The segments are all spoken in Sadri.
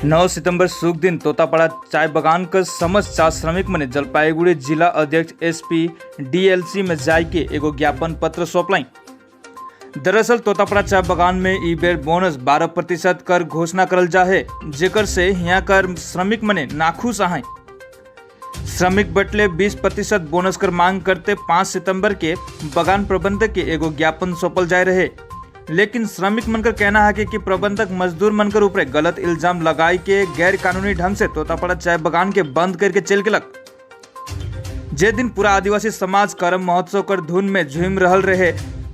9 सितंबर शुक्र दिन तोतापाड़ा चाय बगान के समस्त चाय श्रमिक मने जलपाईगुड़ी जिला अध्यक्ष एसपी डीएलसी में जाय के एगो ज्ञापन पत्र सौंपलाई। दरअसल तोतापाड़ा चाय बगान में ई बेर बोनस 12% कर घोषणा करल जा है, जेकर से यहाँ कर श्रमिक मने नाखुश आए। श्रमिक बटले 20% बोनस कर मांग करते 5 सितंबर के बगान प्रबंधक के एगो ज्ञापन सौंपल जाए रहे, लेकिन श्रमिक मन कर कहना है कि प्रबंधक मजदूर मन कर ऊपर गलत इल्जाम लगाई के गैर कानूनी ढंग से तोतापाड़ा चाय बगान के बंद करके चल गेलक। जे दिन पूरा आदिवासी समाज करम महोत्सव कर धुन में झूम रहल रहे,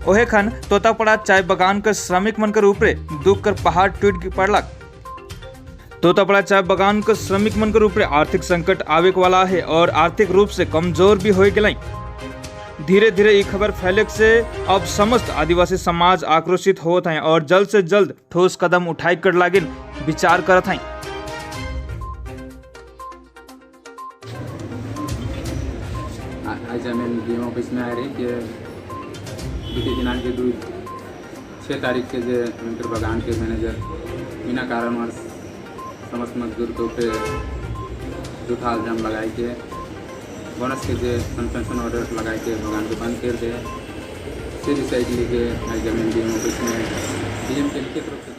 ओहे खन तोतापाड़ा चाय बगान कर श्रमिक मन कर ऊपरे दुख कर पहाड़ टूट पड़लक। तोतापाड़ा चाय बगान के श्रमिक मन कर ऊपरे आर्थिक संकट आवे वाला है और आर्थिक रूप से कमजोर भी हो गए। धीरे धीरे ये खबर फैले से अब समस्त आदिवासी समाज आक्रोशित होत हैं और जल्द से जल्द ठोस कदम उठाई कर लागिन विचार करत हैं। आज हमें डीएम ऑफिस में आए रही कि बीते दिनांक के 2-6 तारीख के जे मित्र बगान के मैनेजर बिना कारणवश समस्त मजदूर के ऊपर झूठा इल्जाम लगाए के बोनस के जे सस्पेंशन ऑर्डर लगाए के बगान के बंद कर दे। से विषय के लेके आज जमीन डीएम ऑफिस में डीएम के लिखित रूप से